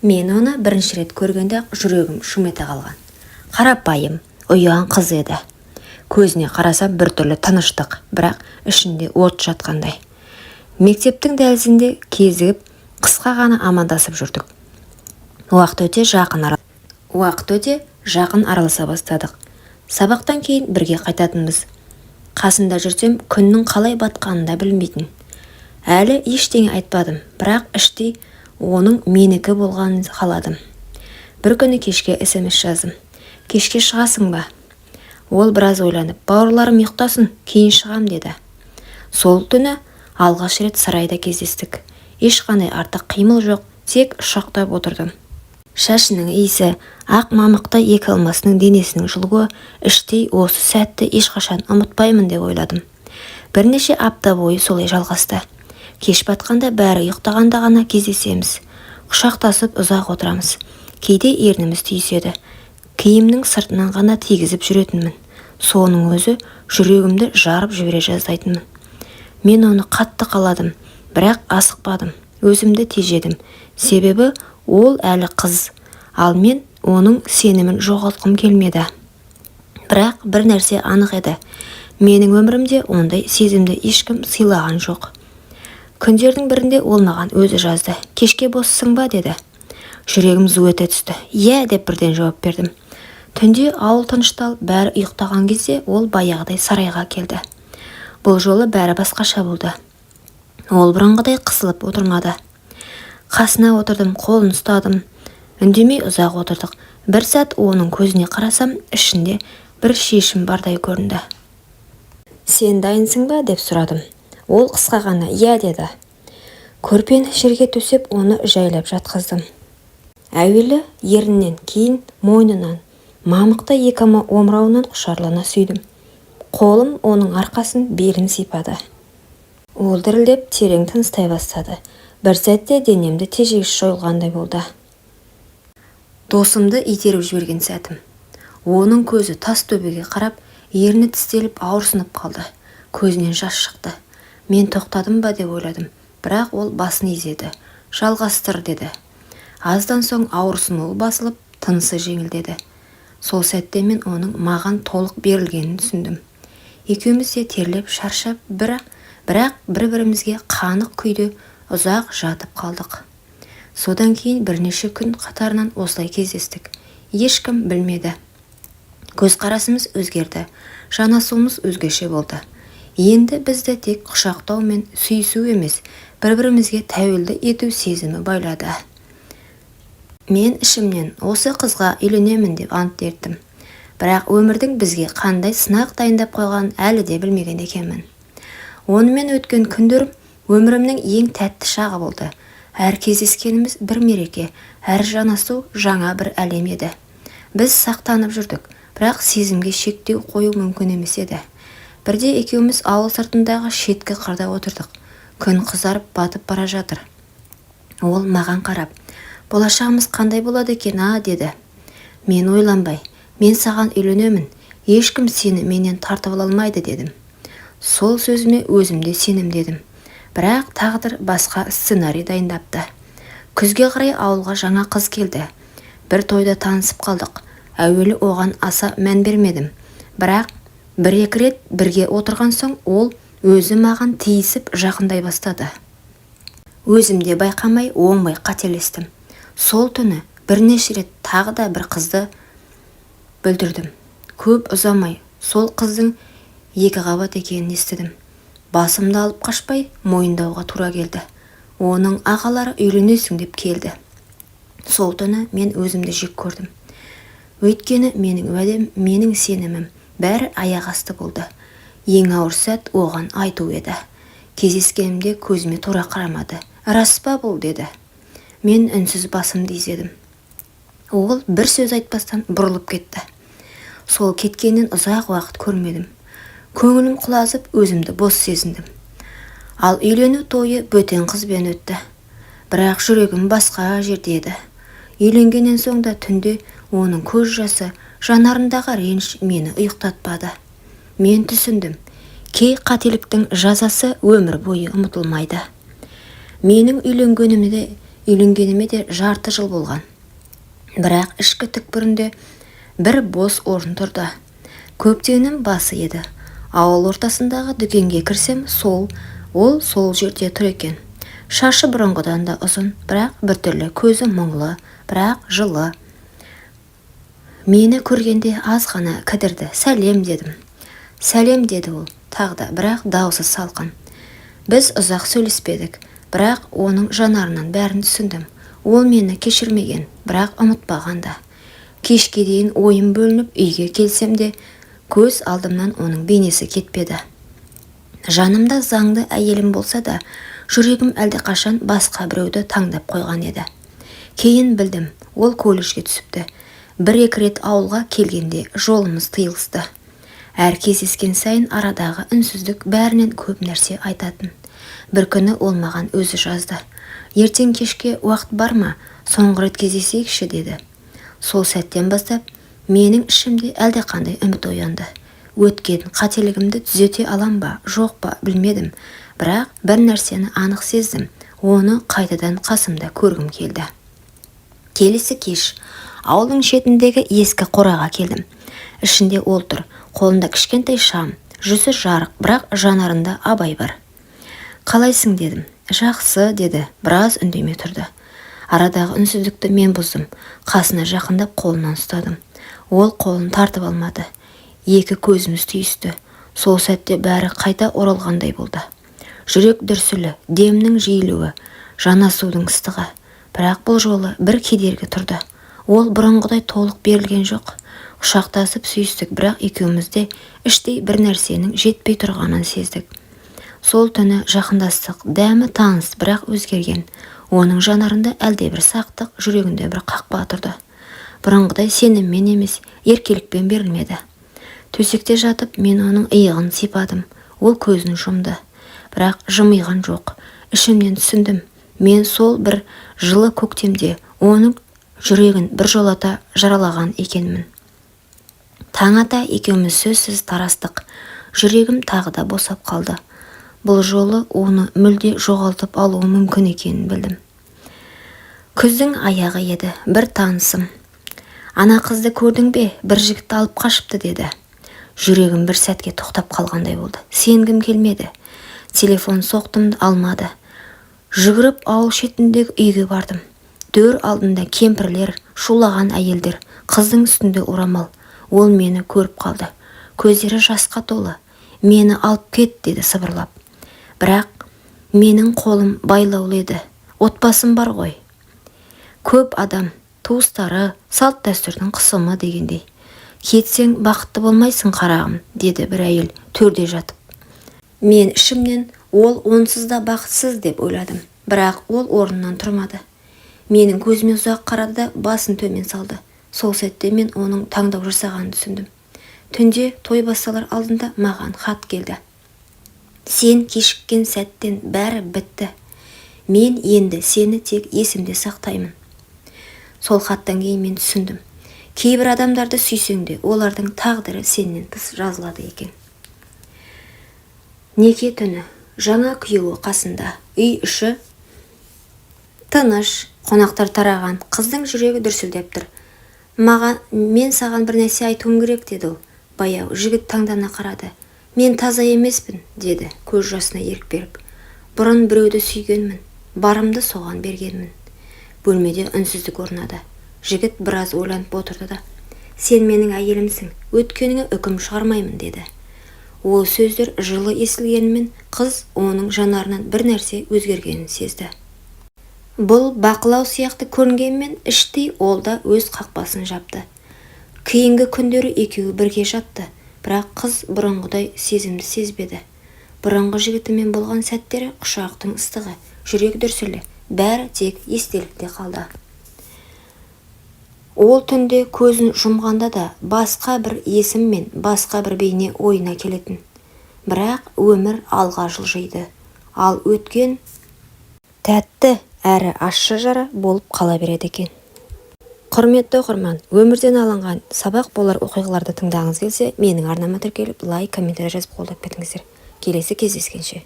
Мен оны бірінші рет көргенде-ақ жүрегім шым ете қалған. Қарапайым, ұяң қыз еді. Көзіне қарасам, біртүрлі тыныштық, бірақ ішінде от жатқандай. Мектептің дәлізінде кезігіп, қысқа ғана амандасып жүрдік. Уақыт өте жақын араласа бастадық. Сабақтан кейін бірге қайтатынбыз. Қасында жүрсем, күннің қалай батқанын да білмейтін. Әлі ештеңе айтпадым, бірақ іштей оның менікі болғанын қаладым. Бір күні кешке СМС жаздым: «Кешке шығасың ба?» Ол біраз ойланып, «Бауырларым ұйықтасын, кейін шығам», – деді. Сол түні алғаш рет сарайда кездестік. Ешқандай артық қимыл жоқ, тек құшақтап отырдым. Шашының иісі, ақ мамықтай екі алмасының денесінің жылуы. Іштей осы сәтті ешқашан ұмытпаймын деп ойладым. Бірнеше апта бойы солай жалғасты. Кеш батқанда, бәрі ұйықтағанда ғана кездесеміз. Құшақтасып ұзақ отырамыз. Кейде ерніміз түйіседі. Киімнің сыртынан ғана тигізіп жүретінмін, соның өзі жүрегімді жарып жібере жаздайтынмын. Мен оны қатты қаладым, бірақ асықпадым, өзімді тежедім. Себебі ол әлі қыз, ал мен оның сенімін жоғалтқым келмеді. Бірақ бір нәрсе анық еді: менің өмірімде ондай сезімді ешкім сыйлаған жоқ. Күндердің бірінде ол маған өзі жазды. «Кешке боссың ба?» – деді. Жүрегім зу ете түсті. «Иә», – деп бірден жауап бердім. Түнде, ауыл тынышталып, бәрі ұйықтаған кезде, ол баяғыдай сарайға келді. Бұл жолы бәрі басқаша болды. Ол бұрынғыдай қысылып отырмады. Қасына отырдым, қолын ұстадым. Үндемей ұзақ отырдық. Бір сәт оның көзіне қарасам, ішінде бір шешім бардай көрінді. «Сен дайынсың ба?» – деп сұрадым. Ол қысқа ғана «Иә» деді. Көрпені жерге төсеп, оны жайлап жатқыздым. Әуелі ернінен, кейін мойнынан, мамықтай екі омырауынан құшарлана сүйдім. Қолым оның арқасын, белін сипады. Ол дірілдеп, терең тыныстай бастады. Бір сәтте денемді тежегіш жойылғандай болды. Досымды итеріп жіберген сәтім. Оның көзі тас төбеге қарап, ерні тістеліп, ауырсынып қалды. Көзінен жас шықты. Мен тоқтадым ба деп ойладым, бірақ ол басын изеді. «Жалғастыр», – деді. Аздан соң ауырсынуы басылып, тынысы жеңілдеді. Сол сәтте мен оның маған толық берілгенін түсіндім. Екеуміз де терлеп, шаршап, бірақ бір-бірімізге қанық күйде ұзақ жатып қалдық. Содан кейін бірнеше күн қатарынан осылай кездестік. Ешкім білмеді. Көзқарасымыз өзгерді, жанасуымыз өзгеше болды. Енді бізді тек құшақтау мен сүйісу емес, бір-бірімізге тәуелді ету сезімі байлады. Мен ішімнен осы қызға үйленемін деп ант еттім. Бірақ өмірдің бізге қандай сынақ дайындап қойғанын әлі де білмеген екенмін. Онымен өткен күндерім өмірімнің ең тәтті шағы болды. Әр кездескеніміз бір мереке, әр жанасу жаңа бір әлем еді. Біз сақтанып жүрдік, бірақ сезімге шектеу қою мүмкін емес еді. Бірде екеуміз ауыл сыртындағы шеткі қырда отырдық. Күн қызарып, батып бара жатыр. Ол маған қарап: «Болашағымыз қандай болады екен, а?» – деді. Мен ойланбай: «Мен саған үйленемін, ешкім сені менен тартып ала алмайды», – дедім. Сол сөзіме өзім де сенімді едім. Бірақ тағдыр басқа сценарий дайындапты. Күзге қарай ауылға жаңа қыз келді. Бір тойда танысып қалдық. Әуелі оған аса мән бермедім, бірақ бір-екі рет бірге отырған соң, ол өзі маған тиісіп, жақындай бастады. Өзім де байқамай, оңбай қателестім. Сол түні бірнеше рет тағы да бір қызды бүлдірдім. Көп ұзамай сол қыздың екіқабат екенін естідім. Басымды алып қашпай мойындауға тура келді. Оның ағалары үйленесің деп келді. Сол түні мен өзімді жек көрдім. Өйткені менің уәдем, менің сенімім, бәрі аяқ асты болды. Ең ауыр сәт оған айту еді. Кездескенімде көзіме тура қарамады. «Рас па бұл?» – деді. Мен үнсіз басымды изедім. Ол бір сөз айтпастан бұрылып кетті. Сол кеткеннен ұзақ уақыт көрмедім. Көңілім құлазып, өзімді бос сезіндім. Ал үйлену тойы бөтен қызбен өтті. Бірақ жүрегім басқа жерде еді. Үйленгеннен соң да түнде оның көз жасы, жанарындағы реніш мені ұйықтатпады. Мен түсіндім: кей қателіктің жазасы өмір бойы ұмытылмайды. Менің үйленгенімді Үйленгеніме де жарты жыл болған. Бірақ ішкі түкпірінде бір бос орын тұрды. Көктемнің басы еді. Ауыл ортасындағы дүкенге кірсем, ол сол жерде тұр екен. Шашы бұрынғыдан да ұзын, бірақ біртүрлі, көзі мұңлы, бірақ жылы. Мені көргенде аз ғана кідірді. «Сәлем», – дедім. «Сәлем», – деді ол тағы да, бірақ даусы салқын. Біз ұзақ сөйлеспедік, бірақ оның жанарынан бәрін түсіндім. Ол мені кешірмеген, бірақ ұмытпаған да. Кешке дейін ойым бөлініп, үйге келсем де, көз алдымнан оның бейнесі кетпеді. Жанымда заңды әйелім болса да, жүрегім әлдеқашан басқа біреуді таңдап қойған еді. Кейін білдім, ол колледжге түсіпті. Бір-екі рет ауылға келгенде жолымыз тиылысты. Әр кездескен сайын арадағы үнсіздік бәрінен көп нәрсе айтатын. Бір күні ол маған өзі жазды. «Ертең кешке уақыт бар ма? Соңғы рет кездесейікші», – деді. Сол сәттен бастап менің ішімде әлдеқандай үміт оянды. Өткен қателігімді түзете алам ба, жоқ па, білмедім. Бірақ бір нәрсені анық сездім. Оны қайтадан қасымда көргім келді. Келесі кеш ауылдың шетіндегі ескі қораға келдім. Ішінде ол тұр, қолында кішкентай шам, жүзі жарық, бірақ жанарында абай бар. «Қалайсың?» – дедім. «Жақсы», – деді, біраз үндемей тұрды. Арадағы үнсіздікті мен бұздым. Қасына жақындап қолынан ұстадым. Ол қолын тартып алмады. Екі көзіміз түйісті. Сол сәтте бәрі қайта оралғандай болды. Жүрек дүрсілі, демнің жиілеуі, жанасудың ыстығы. Бірақ бұл жолы бір кедергі тұрды. Ол бұрынғыдай толық берілген жоқ. Құшақтасып сүйістік, бірақ екеуміз де іштей бір нәрсенің жетпей тұрғанын сездік. Сол түні жақындастық, дәмі таныс, бірақ өзгерген. Оның жанарында әлдебір сақтық, жүрегінде бір қақпа тұрды. Бұрынғыдай сеніммен емес, еркелікпен берілмеді. Төсекте жатып мен оның иығын сипадым. Ол көзін жұмды, бірақ жымиған жоқ. Ішімнен түсіндім: мен сол бір жылы көктемде оның жүрегін біржолата жаралаған екенмін. Таң ата екеуміз сөзсіз тарастық. Жүрегім тағы да босап қалды. Бұл жолы оны мүлде жоғалтып алуым мүмкін екенін білдім. Күздің аяғы еді. Бір танысым: «Ана қызды көрдің бе? Бір жігітті алып қашыпты», – деді. Жүрегім бір сәтке тоқтап қалғандай болды. Сенгім келмеді. Телефон соқтым, алмады. Жүгіріп ауыл шетіндегі үйге бардым. Төр алдында кемпірлер, шулаған әйелдер, қыздың үстінде орамал. Ол мені көріп қалды. Көздері жасқа толы. «Мені алып кет», – деді сыбырлап. Бірақ менің қолым байлаулы еді. Отбасым бар ғой. Көп адам, туыстары, салт-дәстүрдің қысымы дегендей. «Кетсең, бақытты болмайсың, қарағым», – деді бір әйел төрде жатып. Мен ішімнен ол онсыз да бақытсыз деп ойладым. Бірақ ол орнынан тұрмады. Менің көзіме ұзақ қарады да, басын төмен салды. Сол сәтте мен оның таңдау жасағанын түсіндім. Түнде той басталар алдында маған хат келді: «Сен кешіккен сәттен бәрі бітті. Мен енді сені тек есімде сақтаймын». Сол хаттан кейін мен түсіндім: кейбір адамдарды сүйсең де, олардың тағдыры сенен тыс жазылады екен. Неке түні. Жаңа күйеуі қасында. Үй іші тыныш, қонақтар тараған. Қыздың жүрегі дүрсілдеп тұр. «Маған, мен саған бір нәрсе айтуым керек», – деді ол баяу. Жігіт таңдана қарады. «Мен таза емеспін», – деді көз жасына ерік беріп. «Бұрын біреуді сүйгенмін, барымды соған бергенмін». Бөлмеде үнсіздік орнады. Жігіт біраз ойланып отырды да: «Сен менің әйелімсің, өткеніңе үкім шығармаймын», – деді. Ол сөздер жылы естілгенімен, қыз оның жанарынан бір нәрсе өзгергенін сезді. Бұл бақылау сияқты көрінгенмен, іштей ол да өз қақпасын жапты. Кейінгі күндері екеуі бірге жатты, бірақ қыз бұрынғыдай сезімді сезбеді. Бұрынғы жігітімен болған сәттері, құшақтың ыстығы, жүрек дүрсілі – бәрі тек естелікте қалды. Ол түнде көзін жұмғанда да басқа бір есім мен басқа бір бейне ойына келетін. Бірақ өмір алға жылжиды, ал өткен тәтті әрі ащы жара болып қала береді екен. Құрметті оқырман, өмірден алынған сабақ болар оқиғаларды тыңдағыңыз келсе, менің арнама тіркеліп, лайк, комментарий жазып, қолдап кетіңіздер. Келесі кездескенше!